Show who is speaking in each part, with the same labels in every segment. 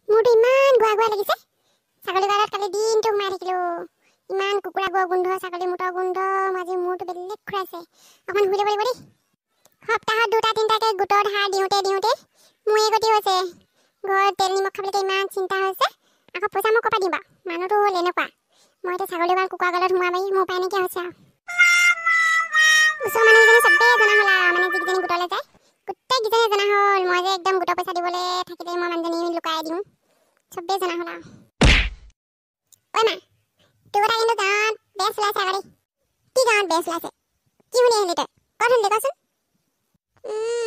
Speaker 1: মোৰতো ইমান গোৱা গোৱা লাগিছে। ছাগলী গঁৰালত কালি দিনটো সোমাই থাকিলো, ইমান কুকুৰা গোৱা গোন্ধ, ছাগলী মুটৰ গোন্ধ, আজি মূৰটো বেলেগ ঘূৰাইছে। অকণমান শুই ল'ব লাগিব দেই। সপ্তাহত দুটা তিনিটাকে গোটৰ ধাৰ দিওঁতে দিওঁতে মোৰে গতি হৈছে। ঘৰত তেল নিমখ খাবলৈকে ইমান চিন্তা হৈছে। আকৌ পইচা মই ক'ৰ পৰা দিম বাৰু? মানুহটো হ'ল এনেকুৱা। মই এতিয়া ছাগলী গঁৰাল কুকুৰা গঁৰালত সোমাবহি মোৰ উপায় নাইকিয়া হৈছে আৰু। ওচৰৰ মানুহকেইজনী চবেই জনা হ'ল আৰু, মানে যিকেইজনী গোটলৈ যায় গোটেইকেইজনী জনা হ'ল। মই যে একদম গোটৰ পইচা দিবলৈ থাকিলে মই মানুহজনী লুকাই দিওঁ, চবেই জনা হ'ল আৰু। ঐ মা, তোৰ কথা কিন্তু গাঁৱত বেছ ওলাইছে আকৌ দেই। কি গাঁৱত বেছ ওলাইছে? কি শুনি আহিলি তই? ক'ত শুনিলি কচোন?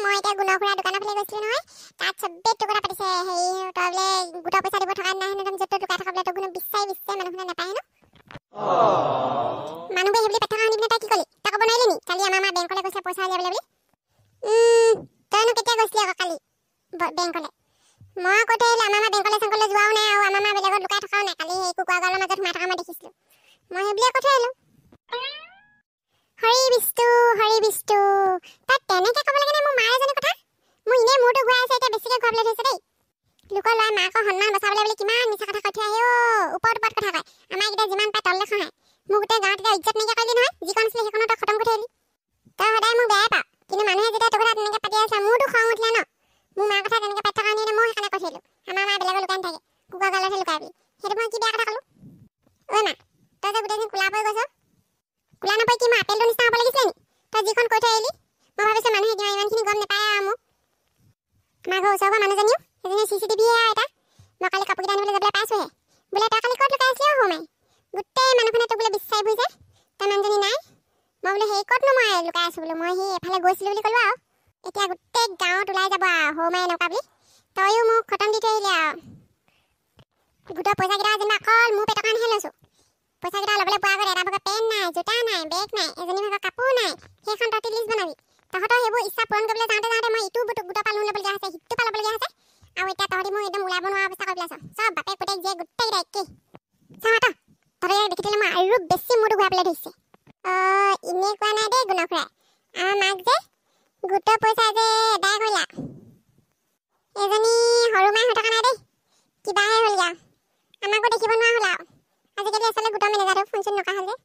Speaker 1: মই এতিয়া গুণৰ খুৰা দোকানৰ ফালে গৈছিলোঁ নহয়, তাত চবেই তোৰ কথা পাতিছে। হেৰি তই বোলে গোটৰ পইচা দিব থকা দিনা হেনো একদম য'ত ত'ত লুকাই থকা বোলে, তোক হেনো বিচাৰি বিচাৰি মানুহখনে নাপায় হেনো। মানুহবোৰে সেইবুলি পাতি থকা শুনি পিনে তই কি ক'লি? তই ক'ব নোৱাৰিলি নি কালি আমাৰ মা বেংকলৈ গৈছিলে পইচা উলিয়াবলৈ বুলি? তইনো কেতিয়া গৈছিলি আকৌ কালি বেংকলৈ? মই কৈ থৈ আহিলোঁ, আমাৰ মা বেংকলৈ চেংকলৈ যোৱাও নাই আৰু আমাৰ মা বেলেগত লুকাই থকাও নাই। কালি সেই কুকুৰা গঁৰালৰ মাজত সোমাই থকা মই দেখিছিলোঁ, মই সেইবুলিয়ে কৈ থৈ আহিলোঁ। হৰি বিষ্ণু হৰি বিষ্ণু, তই তেনেকৈ ক'ব লাগেনে মোৰ মাৰ এজনী কথা? মোৰ এনেই মূৰটো ঘূৰাই আছে, এতিয়া বেছিকৈ ঘূৰাবলৈ ধৰিছে দেই। লোকৰ ল'ৰাই মাকৰ সন্মান বচাবলৈ বুলি কিমান মিছা কথা কৈ থৈ আহে অ', ওপৰত ওপৰত কথা কয়। আমাৰ এইকেইটা যিমান পায় তললৈ খহায়। মোক গোটেই গাঁৱত এতিয়া ইজ্জত নাইকিয়া কৰিলি নহয়, যিকণ আছিলে সেইকণো তই খতম কৰি থৈ আহিলি। তই সদায় মোক বেয়াই পাৱ, কিন্তু মানুহে যেতিয়া তোৰ কথা তেনেকৈ পাতি আছে মোৰতো খং উঠিলে ন। মোৰ মাৰ কথা তেনেকৈ পাতি থকা কাৰণে মই সেইকাৰণে কৈ থৈ আহিলোঁ, আমাৰ মা বেলেগত লুকাই নাথাকে, কুকুৰা গঁৰালতহে লুকাই বুলি। সেইটো মই কি বেয়া কথা ক'লোঁ? ঐ মা, তই যে গোটেইদিন কোলা পৰি গৈছ, কোলা নপৰি কি মই আপেলটোৰ নিচিনা হ'ব লাগিছিলে নি? তই যিখন কৈ থৈ আহিলি, মই ভাবিছোঁ মানুহে ইমানখিনি গম নাপায় আৰু মোক। আমাৰ ঘৰৰ ওচৰৰ মানুহজনীও সেইজনী চি চি টিভিয়ে আৰু এটা। মই কালি কাপোৰকেইটা আনিবলৈ যাবলৈ পাইছোঁহে, বোলে তই কালি ক'ত লুকাই আছিলি অ' সৌমাই? গোটেই মানুহখনে তোক বোলে বিচাৰি ফুৰিছে, তই মানুহজনী নাই। মই বোলো সেই ক'তনো মই লুকাই আছোঁ বোলো, মই সেই এফালে গৈছিলোঁ বুলি ক'লোঁ আৰু। এতিয়া গোটেই গাঁৱত ওলাই যাব আৰু সৌমাই এনেকুৱা বুলি। তয়ো মোক খতম দি থৈ আহিলি আৰু। গোটৰ পইচাকেইটা যেনিবা অকল মোৰ পেটৰ কাৰণেহে লৈছোঁ। পইচাকেইটা ল'বলৈ পোৱাৰ আগত এটা ভাগৰ পেণ্ট নাই, জোতা নাই, বেগ নাই, এজনী ভাগৰ কাপোৰ নাই, সেইখন তহঁতি লিষ্ট বনাবি। তহঁতৰ সেইবোৰ ইচ্ছা পূৰণ কৰিবলৈ যাওঁতে যাওঁতে মই ইটো গোটৰ পৰা লোন ল'বলগীয়া হৈছে, সিটো পৰা ল'বলগীয়া হৈছে, আৰু এতিয়া তহঁতি মোক একদম ওলাব নোৱাৰা অৱস্থা কৰি পেলাইছ। চব বাপেক পুতেক জীয়েক গোটেইকেইটা একেই। চাওঁ তই, তহঁতে ইয়াক দেখি থ'লে মই আৰু বেছি মূৰটো ঘূৰাবলৈ ধৰিছে। অঁ, এনেই কোৱা নাই দেই গুণৰ খুৰাই, আমাৰ মাক যে গোটৰ পইচা যে এদাই কৰিলে। এজনী সৰু মাই হৈ থকা নাই দেই, কিবাহে হ'লগৈ আৰু, আমাকো দেখিব নোৱাৰা হ'ল আৰু। আজিকালি আচলতে গোটৰ মেনেজাৰটো ফোন চোন নকৰা হ'ল যে,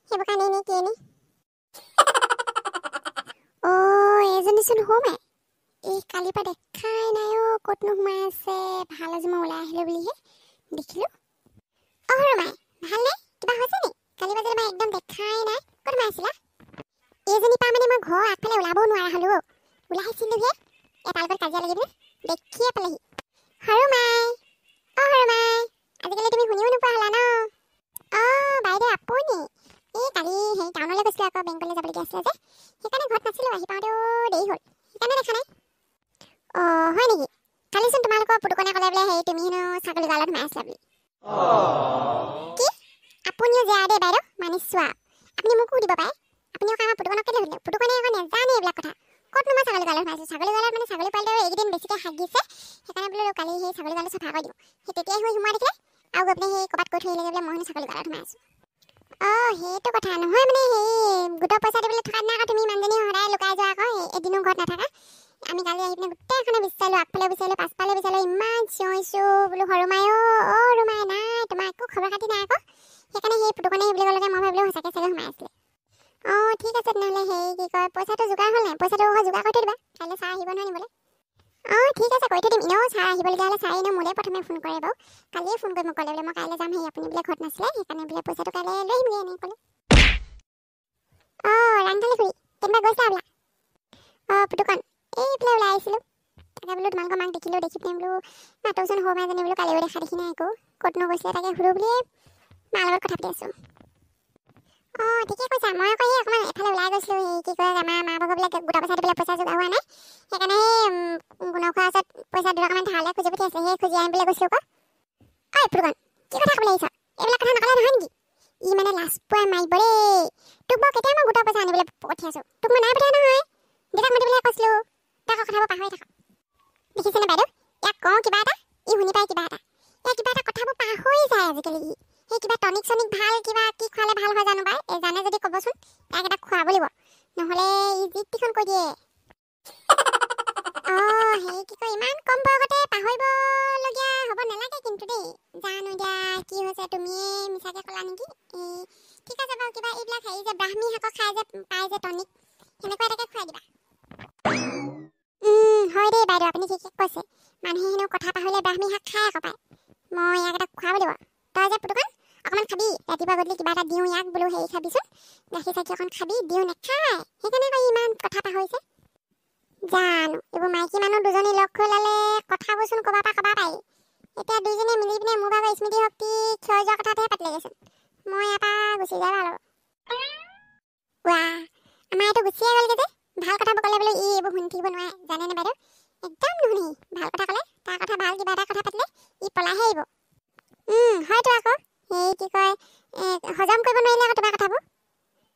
Speaker 1: সেইবোৰ কাৰণে এনেই কি এনেই। অ' এইজনীচোন সৌমাই, এই কালিৰ পৰা দেখাই নাই অ', ক'তনো সোমাই আছে। ভাল আজি মই ওলাই আহিলোঁ বুলিহে দেখিলোঁ। অ' সৰুমাই, ভালনে? কিবা হৈছে নি? কালি পৰা মই একদম দেখাই নাই, ক'ত সোমাই আছিলা? এইজনীৰ পৰা মানে মই ঘৰৰ আগফালে ওলাবও নোৱাৰা হ'লোঁ অ'। ওলাই আহিছিলোঁহে এটাৰ লগত কাজিয়া লাগি পিনে দেখিয়ে পালেহি। সৰুমাই, অ' সৰুমাই, আজিকালি তুমি শুনিও নোপোৱা হ'লা ন? অঁ বাইদেউ আপুনি, এই কালি সেই টাউনলৈ গৈছিলোঁ আকৌ, বেংকলৈ যাবলগীয়া আছিলে যে, সেইকাৰণে ঘৰত নাছিলোঁ, আহি পাওঁতেও দেৰি হ'ল, সেইকাৰণে দেখা নাই। অঁ হয় নেকি? কালিচোন তোমালোকৰ পুতুকনে ক'লে বোলে হেৰি তুমি হেনো ছাগলী গঁৰালত সোমাই আছিলা বুলি। কি? আপুনিও জীয়াই দেই বাইদেউ, মানিছোঁ আৰু। আপুনি মোকো সুধিব পাৰে, আপুনি আকৌ আমাৰ পুতুকনক কেলৈ সুধিলে? পুতুকনে আকৌ নেজানে এইবিলাক কথা। ক'তনো মই ছাগলী গঁৰালত সোমাইছোঁ? ছাগলী গঁৰালত মানে ছাগলী পোৱালিটো এইকেইদিন বেছিকৈ হাগিছে, সেইকাৰণে বোলো কালি সেই ছাগলী গঁৰালটো চাফা কৰি দিওঁ। সেই তেতিয়াই হৈ সোমোৱা দেখিলে আৰু গৈ পেলাই সেই ক'ৰবাত কৈ থৈ আহিলেগৈ বোলে মই হেনো ছাগলী গঁৰালত সোমাই আছোঁ। অঁ সেইটো কথা নহয়, মানে সেই গোটৰ পইচা দিবলৈ থকা দিনা আকৌ তুমি মানুহজনী সদায় লুকাই যোৱা আকৌ, এদিনো ঘৰত নাথাকা। আমি কালি আহি পিনে গোটেইখনে বিচাৰিলোঁ, আগফালে বিচাৰিলোঁ, পাছফালে বিচাৰিলোঁ, ইমান চিঞৰিছোঁ বোলো সৰুমাই অ', অ' সৰুমাই নাই, তোমাৰ একো খবৰ খাতি নাই আকৌ। সেইকাৰণে সেই পুতুকনে সেই বুলি ক'লে, মই ভাবিলোঁ সঁচাকৈ চাগে সোমাই আছিলে। অঁ ঠিক আছে তেনেহ'লে, হেৰি কি কয় পইচাটো যোগাৰ হ'ল নাই? পইচাটো আকৌ যোগাৰ কৰি থৈ দিবা, কাইলৈ ছাৰ আহিব নহয় নিবলৈ। অঁ ঠিক আছে কৰি থৈ দিম। এনেও ছাৰ আহিবলগীয়া হ'লে ছাৰে এনেও মোলৈ প্ৰথমে ফোন কৰে বাৰু। কালিয়ে ফোন কৰি মোক ক'লে বোলে মই কাইলৈ যাম, হেৰি আপুনি বোলে ঘৰত নাছিলে, সেইকাৰণে বোলে পইচাটো কাইলৈ লৈ আহিমগৈ এনেকৈ ক'লে। অঁ ৰাংঢালী খুৰী, কেনিবা গৈছিলা বোলা? অঁ পুতুকন, এইফালে ওলাই আহিছিলোঁ, তাকে বোলো তোমালোকৰ মাক দেখিলোঁ, দেখি পিনে বোলো মাতোচোন সৰু মাইজনী বোলো কালিও দেখা দেখি নাই একো, ক'তনো গৈছিলে তাকে সুধো বুলিয়ে মাৰ লগত কথা পাতি আছোঁ। অঁ ঠিকে কৈছা, মই আকৌ এই অকণমান এফালে ওলাই গৈছিলোঁ, হেৰি কি কয় আমাৰ মা ভাগৰ বোলে গোটৰ পইচা দিবলৈ পইচা যোগাৰ হোৱা নাই, সেইকাৰণে সেই গুণৰ খুৰাৰ ওচৰত পইচা দুটকামান ধাৰলৈ খুজি পঠিয়াইছে, সেই খুজি আনিবলৈ গৈছিলোঁ আকৌ। ঐ পুতুকন, কি কথা ক'বলৈ আহিছ? এইবিলাক কথা নক'লে নহয় নেকি? ই মানে লাজ পোৱাই মাৰিব দেই। তোক বাৰু কেতিয়া মই গোটৰ পইচা আনিবলৈ পঠিয়াইছোঁ? তোক মই নাই পঠিওৱা নহয়, দেউতাক মাতিবলৈ কৈছিলোঁ, তই আকৌ কথাবোৰ পাহৰি থাক। দেখিছেনে বাইদেউ, ইয়াক কওঁ কিবা এটা, ই শুনি পায় কিবা এটা, ইয়াক কিবা এটা কথাবোৰ পাহৰি যায় আজিকালি। ই সেই কিবা টনিক চনিক ভাল কিবা কি খোৱালে ভাল হয় জানো পাই, এই জানে যদি ক'বচোন, ইয়াক এটা খুৱাব লাগিব, নহ'লে ই যি টিখন কৈ দিয়ে। অঁ সেই কি কয় ইমান কম বয়সতে পাহৰিবলগীয়া হ'ব নালাগে। তুমিয়ে মিছাকৈ ক'লা নেকি? এই ঠিক আছে বাৰু, কিবা এইবিলাক হেৰি যে ব্ৰাহ্মী শাকক খাই যে পাই যে টনিক, সেনেকুৱা এটাকে খুৱাই দিবা। হয় দেই বাইদেউ, আপুনি ঠিকে কৈছে। মানুহে হেনো কথা পাহৰিলে ব্ৰাহ্মী শাক খাই আকৌ পায়। মই ইয়াক এটা খুৱাব লাগিব। তই যে পুতুকণ অকণমান খাবি, ৰাতিপুৱা গধূলি কিবা এটা দিওঁ ইয়াক, বোলো হেৰি খাবিচোন, গাখীৰ চাখীৰ অকণ খাবি, দিওঁ নেখায়, সেইকাৰণে আকৌ ইমান কথা পাহৰিছে। জানো এইবোৰ মাইকী মানুহ দুজনী লগ হৈ ওলালে কথাবোৰচোন ক'ৰবাৰ পৰা ক'বা পাৰি। এতিয়া দুইজনীয়ে মিলি পিনে মোৰ ভাগৰ স্মৃতি শক্তি ক্ষয় যোৱা কথাটোহে পাতিলেগেচোন। মই ইয়াৰ পৰা গুচি যাই ভাল হ'ব। ৱা, আমাৰ এইটো গুচিয়ে গ'লগৈ যে। ভাল কথাবোৰ ক'লে বোলো ই এইবোৰ শুনি থাকিব নোৱাৰে, জানেনে বাইদেউ? একদম নুশুনে সি। ভাল কথা ক'লে, তাৰ কথা ভাল কিবা এটা কথা পাতিলে ই পলাইহে আহিব। হয়তো আকৌ সেই কি কয়, হজম কৰিব নোৱাৰিলে আকৌ তোমাৰ কথাবোৰ,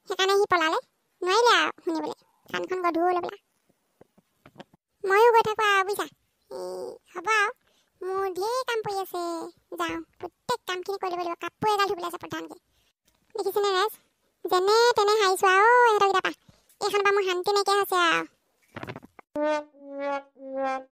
Speaker 1: সেইকাৰণে সি পলালে, নোৱাৰিলে আৰু শুনিবলৈ, কাণখন গধুৰ হৈ পেলা। ময়ো গৈ থাকোঁ আৰু বুজিছা। এই হ'ব আৰু, মোৰ ঢেৰ কাম পৰি আছে, যাওঁ প্ৰত্যেক কামখিনি কৰি ল'ব লাগিব। কাপোৰ এগাল ধুবলৈ আছে প্ৰধানকৈ। দেখিছেনে ৰাইজ, যেনে তেনে সাৰিছোঁ আৰু ইহঁতকেইটাৰ পৰা, এইখনৰ পৰা মোৰ শান্তি নাইকিয়া হৈছে আৰু।